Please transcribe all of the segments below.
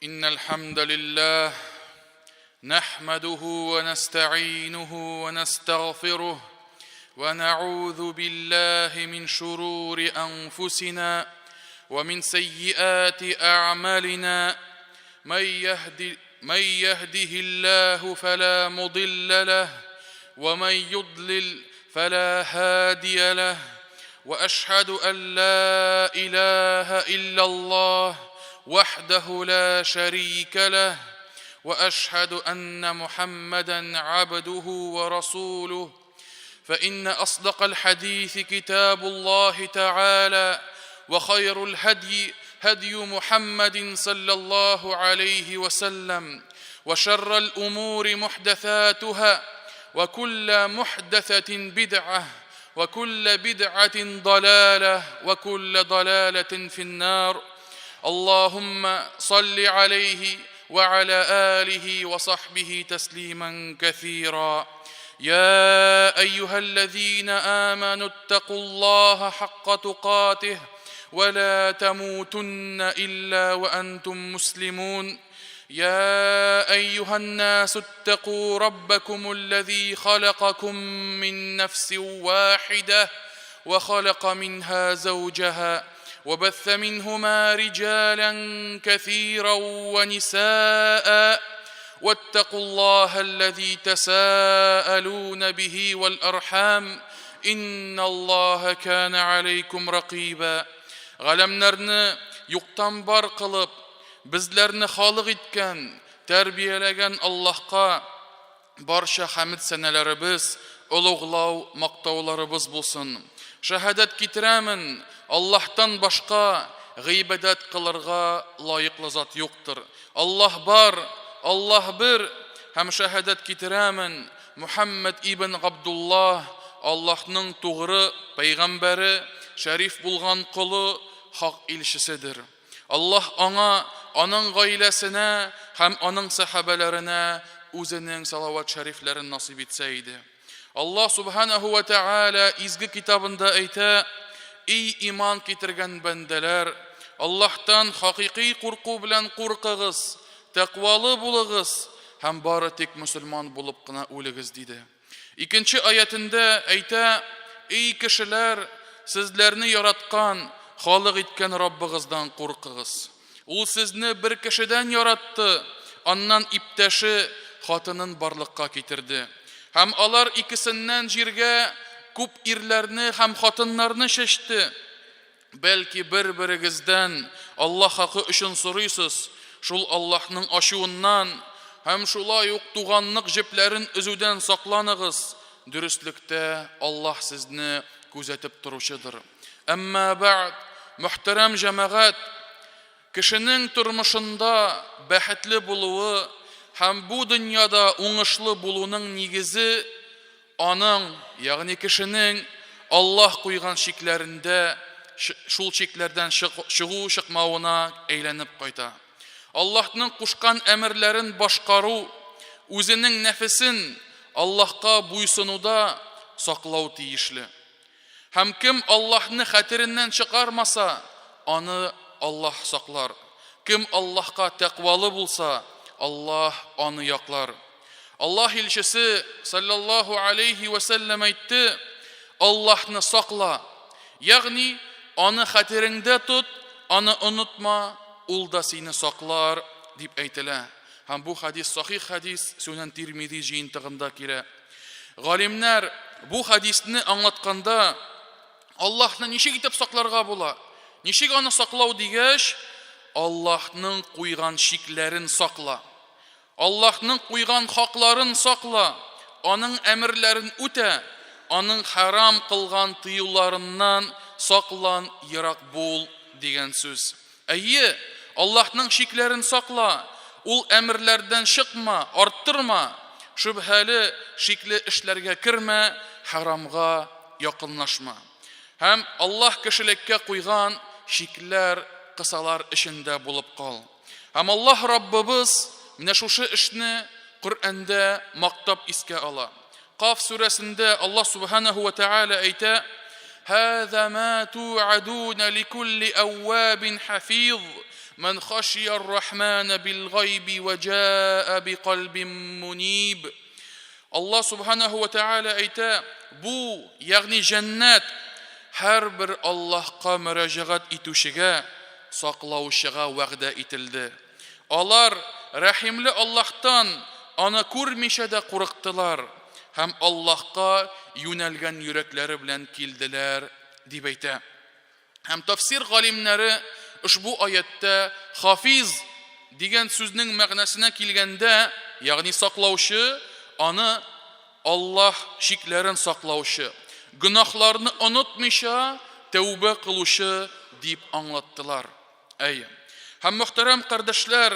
إن الحمد لله نحمده ونستعينه ونستغفره ونعوذ بالله من شرور أنفسنا ومن سيئات أعمالنا من يهد من يهده الله فلا مضل له ومن يضلل فلا هادي له واشهد ان لا اله الا الله وحده لا شريك له واشهد ان محمدا عبده ورسوله فان اصدق الحديث كتاب الله تعالى وخير الهدي هدي محمد صلى الله عليه وسلم وشر الامور محدثاتها وكل محدثه بدعه وكل بدعه ضلاله وكل ضلاله في النار اللهم صل عليه وعلى اله وصحبه تسليما كثيرا يا ايها الذين امنوا اتقوا الله حق تقاته ولا تموتن الا وانتم مسلمون يا ايها الناس اتقوا ربكم الذي خلقكم من نفس واحده وخلق منها زوجها وبث منهما رجالا كثيرا ونساء واتقوا الله الذي تساءلون به والارحام ان الله كان عليكم رقيبا Галәмнәрне юктан бар кылып, безләрне халык иткән, тәрбияләгән Аллаһка барча хәмд сәнәләребез, олуглау, мактауларыбыз булсын. Шәһадәт китерәмен, Аллаһтан башка гыйбадәт кылырга лаеклы зат юктыр. Аллаһ бар, Аллаһ бер, һәм шәһадәт китерәмен, Мухәммәд ибн Габдуллаһ Аллаһның тугры пәйгамбәре, шәриф булган колы, хак илчеседер. Аллаһ аңа, аның гаиләсенә һәм аның сәхабәләренә үзенең салават шәрифләрен насыйп итсә иде. Аллаһ субханаһу ва тәгалә изге китабында әйтә: "Ий иман китергән бәндәләр, Аллаһтан хакыйкый курку белән куркыгыз, тәкъвалы булыгыз һәм бары тик мөселман булып кына үлегез", диде. Икенче аятендә әйтә: "Ий кешеләр, сезләрне яраткан, халык иткән Раббыгыздан куркыгыз. Ул сезне бер кешедән яратты, аннан иптәше хатынын барлыкка китерде. Һәм алар икесеннән җиргә күп ирләрне һәм хатыннарны чәчте. Бәлки бер-берегездән Аллаһ хакы өчен сорыйсыз, шул Аллаһның ачуыннан һәм шулай ук туганлык җепләрен өзүдән сакланыгыз, дөреслектә Аллаһ сезне күзәтеп торучыдыр. Әмма бәгъд, мөхтәрәм җәмәгать, кешенең тормышында бәхетле булуы һәм бу дөньяда уңышлы булуның нигезе аның, ягъни кешенең Аллаһ куйган чикләрендә шул чикләрдән чыгу-чыкмавына әйләнеп кайта. Аллаһның кушкан әмерләрен башкару, үзенең нәфесен Аллаһка буйсынуда саклау тиешле. Һәм кем Аллаһны хәтереннән чыгармаса, аны Аллаһ саклар. Кем Аллаһка тәкъвалы булса, Аллаһ аны яклар. Аллаһ илчесе саллаллаһу алейхи вә сәлләм әйтте, Аллаһны сакла, ягъни аны хәтереңдә тот, аны онытма, ул да сине саклар, дип әйтелә. Һәм бу хәдис сахих хәдис, Сүнән Тирмизи җыентыгында килә. Галимнәр бу хәдисне аңлатканда, Аллаһны ничек итеп сакларга була? Ничек аны саклау дигәч, Аллаһның куйган чикләрен сакла. Аллаһның куйган хакларын сакла, аның әмерләрен үтә, аның хәрам кылган тыюларыннан саклан, ерак бул дигән сүз. Әйе, Аллаһның чикләрен сакла, ул әмерләрдән чыкма, арттырма, шөбһәле, шикле эшләргә кермә, хәрамга якынлашма. Һәм Аллаһ кешелеккә куйган чикләр, кысалар эчендә булып кал. Һәм Аллаһ Раббыбыз менә шушы эшне Коръәндә мактап искә ала. Каф сүрәсендә Аллаһ субханаһу ва тааля әйтә: "Һаза ма ту'адуна ликулли әввабин хафиз. Мән хашияр рахмана бил гайби ва җаа би кальбин муниб. Аллаһ субханаху ва тааля әйтә, бу, ягъни җәннәт, һәрбер Аллаһка мөрәҗәгать итүчегә, саклаучыга вәгъдә ителде. Алар рәхимле Аллаһтан аны күрмичә дә курыктылар һәм Аллаһка юнәлгән йөрәкләре белән килделәр, дип әйтә. Һәм тафсир галимнәре ошбу аятьтә хафиз дигән сүзнең мәгънәсенә килгәндә, ягъни саклаучы, аны Аллаһ чикләрен саклаучы, гөнаһларны онытмыйча тәүбә кылучы дип аңлаттылар. Әйе. Һәм мөхтәрәм кардәшләр,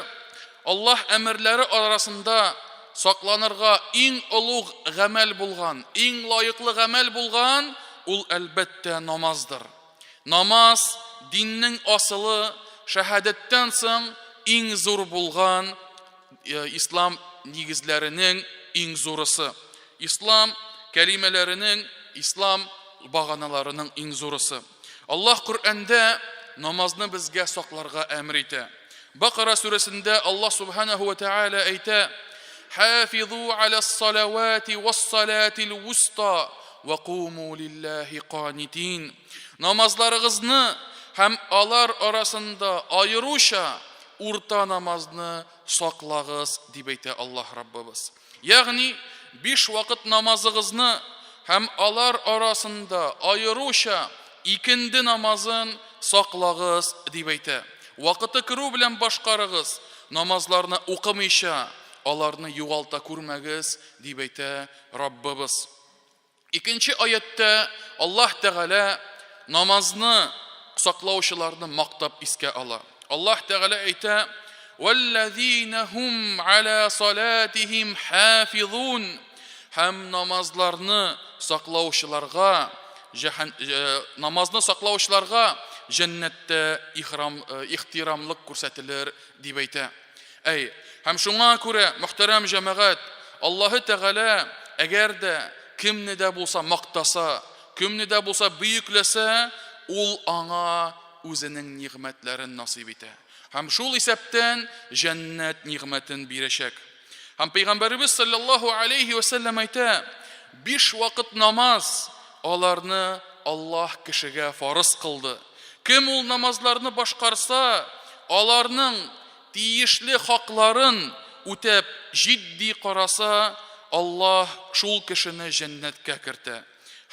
Аллаһ әмерләре арасында сакланырга иң олуг гамәл булган, иң лаеклы гамәл булган, ул әлбәттә намаздыр. Намаз диннең асылы, шәһадәттән соң иң зур булган э, ислам нигезләренең иң зурысы. Ислам кәлимәләренең, ислам баганаларының иң зурысы. Аллаһ Коръәндә намазны безгә сакларга әмер итә. Бакара сүрәсендә Аллаһ субханаху ва тааля әйтә: "Хафизу аляс-салавати вас-салатил вуста ва куму лиллахи канитин." Намазларыгызны һәм алар арасында аеруча урта намазны саклагыз, дип әйтә Аллаһ Раббыбыз. Ягъни, биш вакыт намазыгызны һәм алар арасында аеруча икенде намазын саклагыз, дип әйтә. Вакыты керү белән башкарыгыз, намазларны укымыйча, аларны югалта күрмәгез, дип әйтә Раббыбыз. Икенче аятьтә Аллаһ Тәгалә намазны саклаучыларны мактап искә ала. Аллаһ Тәгалә әйтә: "Валлазина хум аля салатихим хафизун" һәм намазларны саклаучыларга җәһән э, намазны саклаучыларга җәннәттә ихрам э, ихтирамлык күрсәтелер дип әйтә. Әй, һәм шуңа күрә, мөхтәрәм җәмәгать, Аллаһы Тәгалә әгәр дә кемне дә булса мактаса, кемне дә булса бөекләсә, ул аңа үзенең нигъмәтләрен насыйп итә. Һәм шул исәптән җәннәт нигъмәтен бирәчәк. Һәм Пәйгамбәребез саллаллаһу алейхи ва сәлләм әйтә, биш вакыт намаз аларны Аллаһ кешегә фарыз кылды. Кем ул намазларны башкарса, аларның тиешле хакларын үтәп, җитди караса, Аллаһ шул кешене җәннәткә кертә.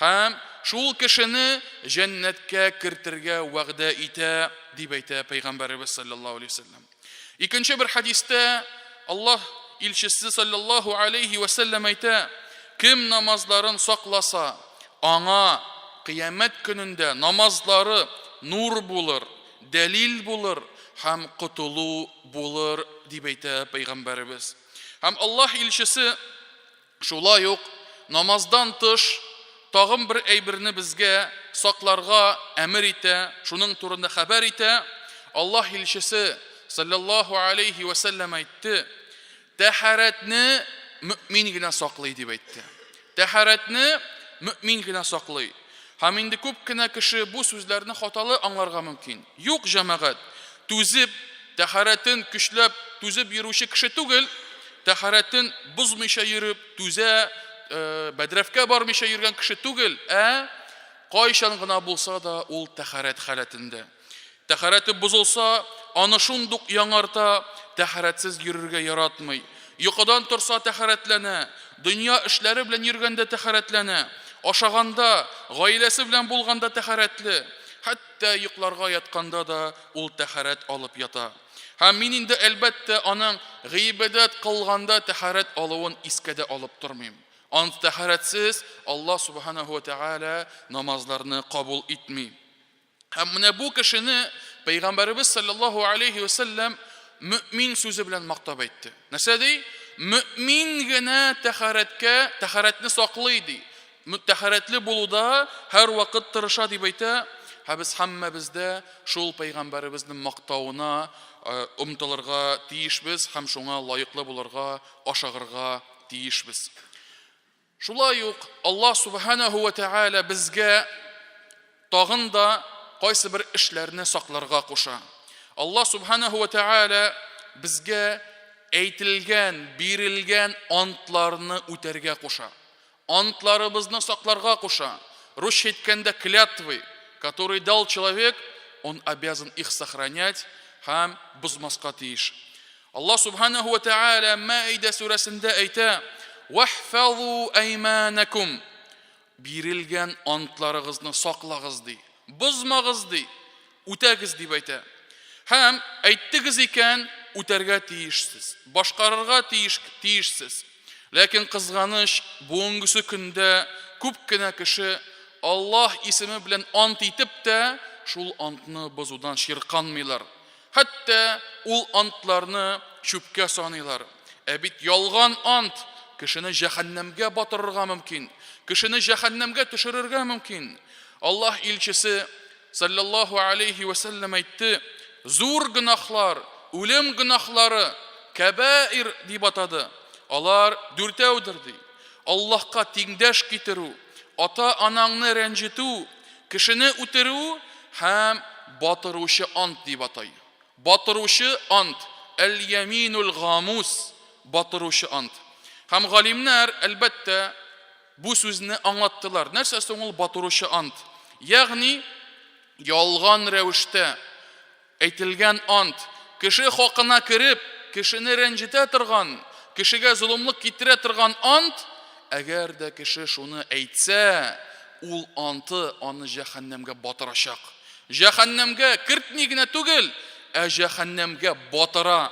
Һәм шул кешене җәннәткә кертергә вәгъдә итә, дип әйтә Пәйгамбәребез саллаллаһу алейһи ва сәлләм. Икенче бер хәдистә Аллаһ илчесе саллаллаһу алейһи ва сәлләм әйтә, кем намазларын сакласа, аңа кыямәт көнендә намазлары нур булыр, дәлил булыр һәм котылу булыр, дип әйтә пәйгамбәребез. Һәм Аллаһ илчесе шулай ук намаздан тыш тагын бер әйберне безгә сакларга әмер итә, шуның турында хәбәр итә. Аллаһ илчесе саллаллаһу алейхи ва сәлләм әйтте, тәһарәтне мөмин генә саклый дип әйтте. Тәһарәтне мөмин генә саклый. Һәм инде күп кенә кеше бу сүзләрне хаталы аңларга мөмкин. Юк, җәмәгать, түзеп, тәһарәтен көчләп түзеп йөрүче кеше түгел, тәһарәтен бозмыйча йөреп, түзә, э, бәдрәфкә бармыйча йөргән кеше түгел, ә кайчан гына булса да ул тәһарәт халәтендә. Тәһарәте бозылса, аны шундук яңарта, тәһарәтсез йөрергә яратмый. Йокыдан торса тәһарәтләнә, дөнья эшләре белән йөргәндә тәһарәтләнә, ашаганда, гаиләсе белән булганда тәһарәтле, хәтта йокларга ятканда да ул тәһарәт алып ята. Һәм мин инде, әлбәттә, аның гыйбадәт кылганда тәһарәт алуын искә дә алып тормыйм. Аны тәһарәтсез Аллаһ субханәһү вә тәгалә намазларны кабул итми. Һәм менә бу кешене Пәйгамбәребез саллаллаһу алейхи ва сәлләм мөмин сүзе белән мактап әйтте. Нәрсә ди? Мөмин генә тәһарәткә, тәһарәтне саклый ди. Тәһарәтле булуда һәрвакыт тырыша дип әйтә. Һәм без һәммәбез дә шул пәйгамбәребезнең мактавына э, омтылырга тиешбез һәм шуңа лаеклы булырга, ашыгырга тиешбез. Шулай ук Аллаһ Субханаһу ва Тәгалә безгә тагын да кайсы бер эшләрне сакларга куша. Аллаһ субханаһу ва тааля безгә әйтелгән, бирелгән антларны үтәргә куша. Антларыбызны сакларга куша. Русча әйткәндә, клятвы, которые дал человек, он обязан их сохранять һәм бозмаска тиеш. Аллаһ субханаһу ва тааля Маида сүрәсендә әйтә: "Вахфазу айманакум" Бирелгән антларыгызны саклагыз ди. Бозмагыз ди. Үтәгез дип әйтә. Һәм әйттегез икән, үтәргә тиешсез, башкарырга тиеш, тиешсез. Ләкин кызганыч, бүгенгесе көндә күп кенә кеше Аллаһ исеме белән ант итеп тә, шул антны бозудан чирканмыйлар. Хәтта ул антларны чүпкә саныйлар. Ә бит ялган ант кешене җәһәннәмгә батырырга мөмкин, кешене җәһәннәмгә төшерергә мөмкин. Аллаһ илчесе саллаллаһу алейхи вә сәлләм әйтте, зур гөнаһлар, үлем гөнаһлары, кәбаир дип атады. Алар дүртәүдер ди. Аллаһка тиңдәш китерү, ата-анаңны рәнҗетү, кешене үтерү һәм батыручы ант дип атай. Батыручы ант, әл-яминул гамус, батыручы ант. Һәм галимнәр, әлбәттә, бу сүзне аңлаттылар. Нәрсә соң ул батыручы ант? Ягъни, ялган рәвештә әйтелгән ант, кеше хакына кереп, кешене рәнҗетә торган, кешегә золымлык китерә торган ант, әгәр дә кеше шуны әйтсә, ул анты аны җәһәннәмгә батырачак. Җәһәннәмгә кертми генә түгел, ә җәһәннәмгә батыра.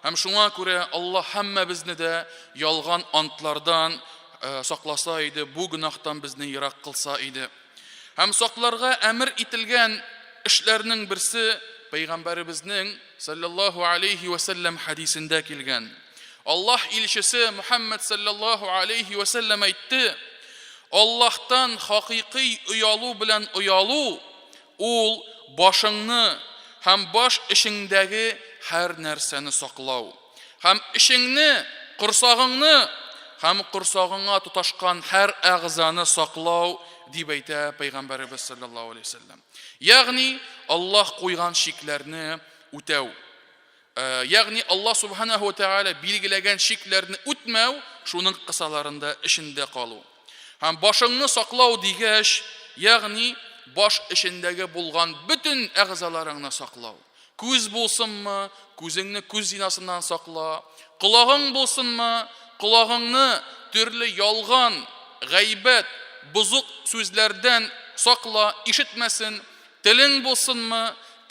Һәм шуңа күрә Аллаһ һәммәбезне дә ялган антлардан э, сакласа иде, бу гөнаһтан безне ерак кылса иде. Һәм сакларга әмер ителгән эшләрнең берсе Пәйгамбәребезнең саллаллаһу алейхи вә сәлләм хәдисендә килгән. Аллаһ илчесе Мухаммад саллаллаһу алейхи вә сәлләм әйтте, Аллаһтан хакыйкый оялу белән оялу, ул башыңны һәм баш эчеңдәге һәр нәрсәне саклау. Һәм эчеңне, корсагыңны һәм корсагыңа тоташкан һәр әгъзаны саклау, дип әйтә Пәйгамбәребез саллаллаһу алейһи вәсәлләм. Ягъни Аллаһ куйган чикләрне үтәү. Э, ягъни Аллаһ субханаһу ва тааля билгеләгән чикләрне үтмәү, шуның кысаларында эчендә калу. Һәм башыңны саклау дигәч, ягъни баш эчендәге булган бөтен әгъзаларыңны саклау. Күз булсынмы, күзеңне күз зинасыннан сакла. Колагың булсынмы, колагыңны төрле ялган, гайбәт, бозык сүзләрдән сакла, ишетмәсен. Телең булсынмы,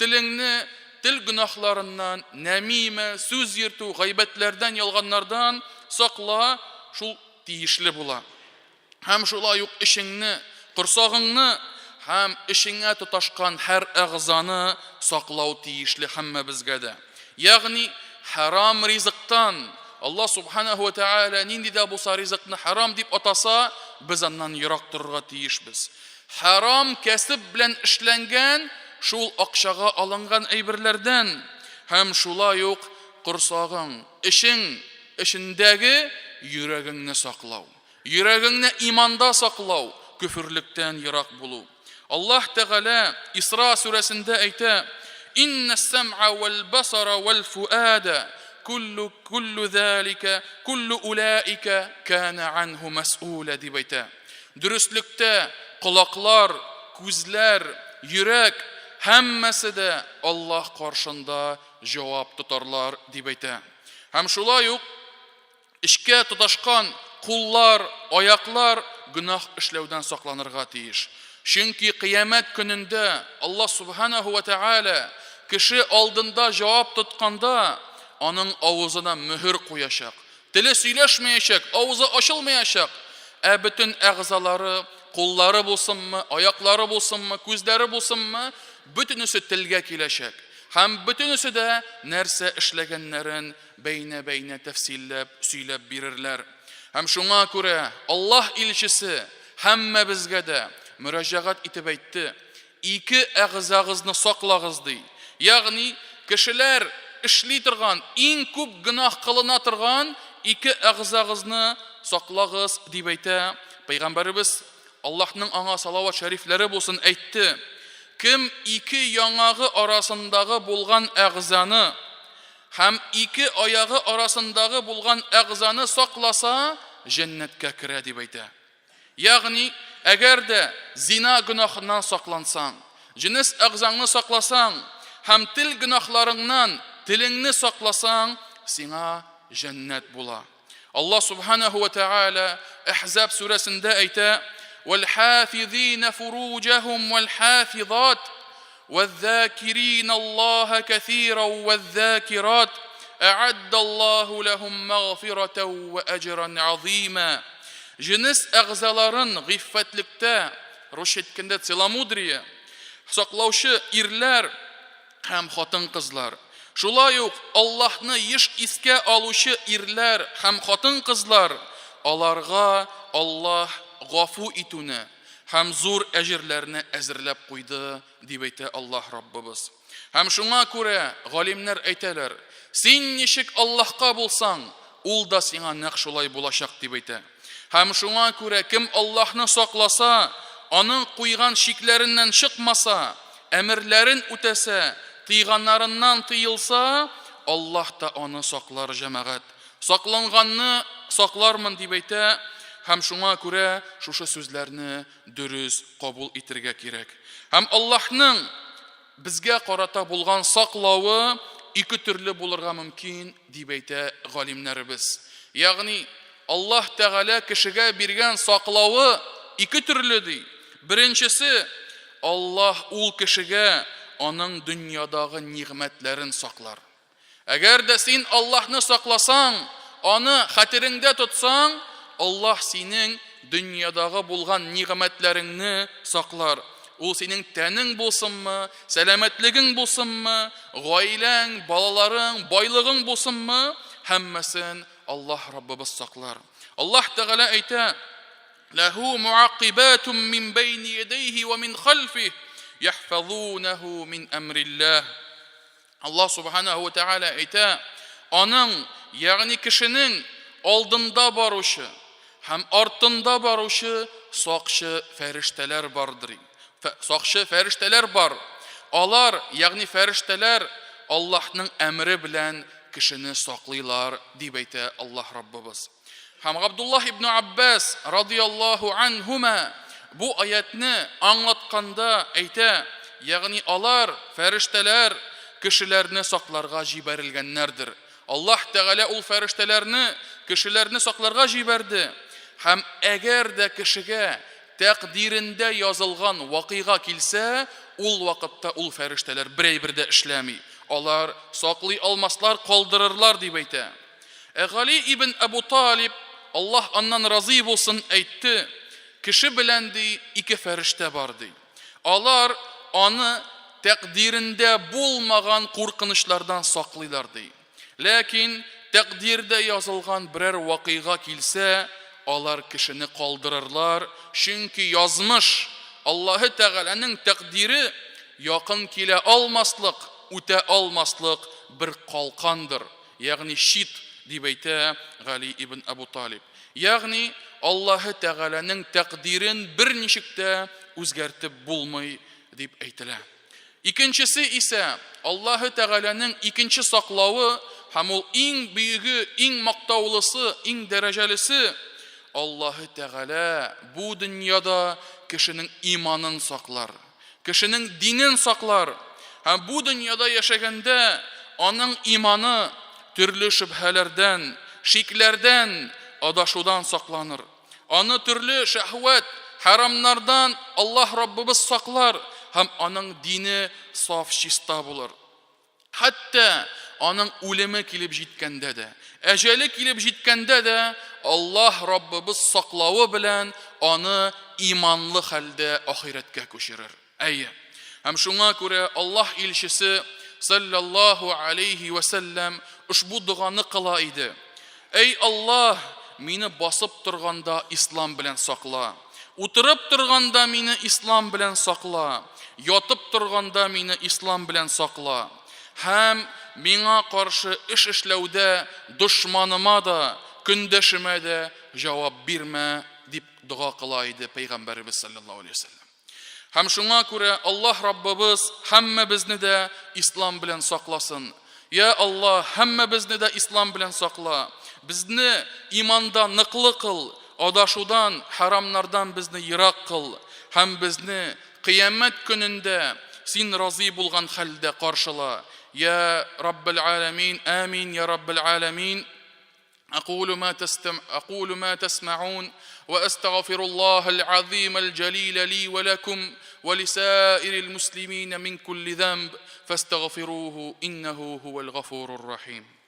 телеңне тел гөнаһларыннан, нәмимә, сүз йөртү, гайбәтләрдән, ялганнардан сакла, шул тиешле була. Һәм шулай ук эчеңне, корсагыңны һәм эчеңә тоташкан һәр әгъзаны саклау тиешле һәммәбезгә дә. Ягъни хәрам ризыктан Аллаһ субханаһу ва тааля нинди дә булса ризыкны хәрам дип атаса, без аннан ерак торырга тиешбез. Хәрам кәсеп белән эшләнгән шул акчага алынган әйберләрдән һәм шулай ук корсагың, эчең, эчендәге йөрәгеңне саклау. Йөрәгеңне иманда саклау, көферлектән ерак булу. Аллаһ Тәгалә Исра сүрәсендә әйтә, Инна сәм'a вәл басара вәл фуада куллу куллу залика куллу улаика кана анху мәс'ула дип әйтә. Дөреслектә колаклар, күзләр, йөрәк һәммәсе дә Аллаһ каршында җавап тотарлар дип әйтә. Һәм шулай ук Эчкә тоташкан куллар, аяклар гөнаһ эшләүдән сакланырга тиеш. Чөнки кыямәт көнендә Аллаһ Субханаһу ва Тәгалә кеше алдында җавап тотканда, аның авызына мөһер куячак. Теле сөйләшмәячәк, авызы ачылмаячак, ә бөтен әгъзалары, куллары булсынмы, аяклары булсынмы, күзләре булсынмы, бөтенесе телгә киләчәк. Һәм бөтенесе дә нәрсә эшләгәннәрен бәйнә-бәйнә тәфсилләп сөйләп бирерләр. Һәм шуңа күрә Аллаһ илчесе һәммәбезгә дә мөрәҗәгать итеп әйтте, Ике әгъзагызны саклагыз, ди. Ягъни, кешеләр эшли торган, иң күп гөнаһ кылына торган ике әгъзагызны саклагыз, дип әйтә. Пәйгамбәребез, Аллаһның аңа салават шәрифләре булсын, әйтте, Кем ике яңагы арасындагы булган әгъзаны һәм ике аягы арасындагы булган әгъзаны сакласа, җәннәткә керә, дип әйтә. Ягъни, әгәр дә зина гөнаһыннан саклансаң, җенес әгъзаңны сакласаң һәм тел гөнаһларыңнан телеңне сакласаң, сиңа җәннәт була. Аллаһ субханаһу ва тааля Әхзаб сүрәсендә әйтә: "Вәл-хафизина фуруҗахум вәл-хафизат вәз-закирина Аллаһа кәсиран вәз-закират әгаддаллаһу ләһум мәгъфиратан ва әҗран азима". Җенес әгъзаларын гыйффәтлектә, русча әйткәндә целомудрие, саклаучы ирләр һәм хатын-кызлар. Шулай ук Аллаһны еш искә алучы ирләр һәм хатын-кызлар, аларга Аллаһ гафу итүне һәм зур әҗерләрне әзерләп куйды, дип әйтә Аллаһ Раббыбыз. Һәм шуңа күрә галимнәр әйтәләр, син ничек Аллаһка булсаң, ул да сиңа нәкъ шулай булачак, дип әйтә. Һәм шуңа күрә кем Аллаһны сакласа, аның куйган чикләреннән чыкмаса, әмерләрен үтәсә, тыйганнарыннан тыелса, Аллаһ та аны саклар, җәмәгать. Сакланганны саклармын, дип әйтә, һәм шуңа күрә шушы сүзләрне дөрес кабул итергә кирәк. Һәм Аллаһның безгә карата булган саклавы ике төрле булырга мөмкин, дип әйтә галимнәребез. Ягъни, Аллаһ Тәгалә кешегә биргән саклавы ике төрле, ди. Беренчесе, Аллаһ ул кешегә аның дөньядагы нигъмәтләрен саклар. Әгәр дә син Аллаһны сакласаң, аны хәтереңдә тотсаң, Аллаһ синең дөньядагы булган нигъмәтләреңне саклар. Ул синең тәнең булсынмы, сәламәтлегең булсынмы, гаиләң, балаларың, байлыгың булсынмы, һәммәсен Аллаһ Раббыбыз саклар. Аллаһ Тәгалә әйтә, Ләһу муакибатун мин бәйни ядәйһи ва мин хәлфиһ, яхфазунаху мин әмрилләһ. Аллаһ Субханаһу ва Тәгалә әйтә, аның, ягъни кешенең алдында баручы һәм артында баручы сакчы фәрештәләр бардыр. Сакчы фәрештәләр бар. Алар, ягъни фәрештәләр, Аллаһның әмере белән кешене саклыйлар, дип әйтә Аллаһ Раббыбыз. Һәм Габдуллаһ ибн Аббас радияллаһу анһума бу аятьне аңлатканда әйтә, ягъни алар, фәрештәләр, кешеләрне сакларга җибәрелгәннәрдер. Аллаһ Тәгалә ул фәрештәләрне кешеләрне сакларга җибәрде. Һәм әгәр дә кешегә тәкъдирендә язылган вакыйга килсә, ул вакытта ул фәрештәләр бер әйбер дә эшләми. Алар саклый алмаслар, калдырырлар, дип әйтә. Ә Гали ибн Әбу Талиб, Аллаһ аннан разый булсын, әйтте, Кеше белән, ди, ике фәрештә бар, ди. Алар аны тәкъдирендә булмаган куркынычлардан саклыйлар, ди. Ләкин тәкъдирдә язылган берәр вакыйга килсә, алар кешене калдырырлар, чөнки язмыш, Аллаһы Тәгаләнең тәкъдире якын килә алмаслык, үтә алмаслык бер калкандыр. Ягъни щит, дип әйтә Гали ибн Әбу Талиб. Ягъни Аллаһы Тәгаләнең тәкъдирен берничек тә үзгәртеп булмый, дип әйтелә. Икенчесе исә, Аллаһы Тәгаләнең икенче саклавы һәм ул иң бөеге, иң мактаулысы, иң дәрәҗәлесе, Аллаһы Тәгалә бу дөньяда кешенең иманын саклар. Кешенең динен саклар һәм бу дөньяда яшәгәндә аның иманы төрле шөбһәләрдән, шикләрдән, адашудан сакланыр. Аны төрле шәһвәт, хәрамнардан Аллаһ Раббыбыз саклар һәм аның дине саф чиста булыр. Хәтта аның үлеме килеп җиткәндә дә, әҗәле килеп җиткәндә дә Аллаһ Раббыбыз саклавы белән аны иманлы хәлдә ахирәткә күчерер. Әйе. Һәм шуңа күрә Аллаһ илчесе саллаллаһу алейхи вә сәлләм ошбу доганы кыла иде. Әй Аллаһ, мине басып торганда ислам белән сакла. Утырып торганда мине ислам белән сакла. Ятып торганда мине ислам белән сакла. Һәм миңа каршы эш эшләүдә дошманыма да, көндәшемә дә җавап бирмә, дип дога кыла иде Пәйгамбәребез салләллаһу алейһи ва сәлләм. Һәм шуңа күрә Аллаһ Раббыбыз һәммәбезне дә ислам белән сакласын. Я Аллаһ, һәммәбезне дә ислам белән сакла. Безне иманда ныклы кыл, адашудан, хәрамнардан безне ерак кыл һәм безне кыямәт көнендә син разый булган хәлдә каршыла. Я Раббел Аләмин, амин, я Раббел Аләмин. أقول ما, تستم أقول ما تسمعون وأستغفر الله العظيم الجليل لي ولكم ولسائر المسلمين من كل ذنب فاستغفروه إنه هو الغفور الرحيم.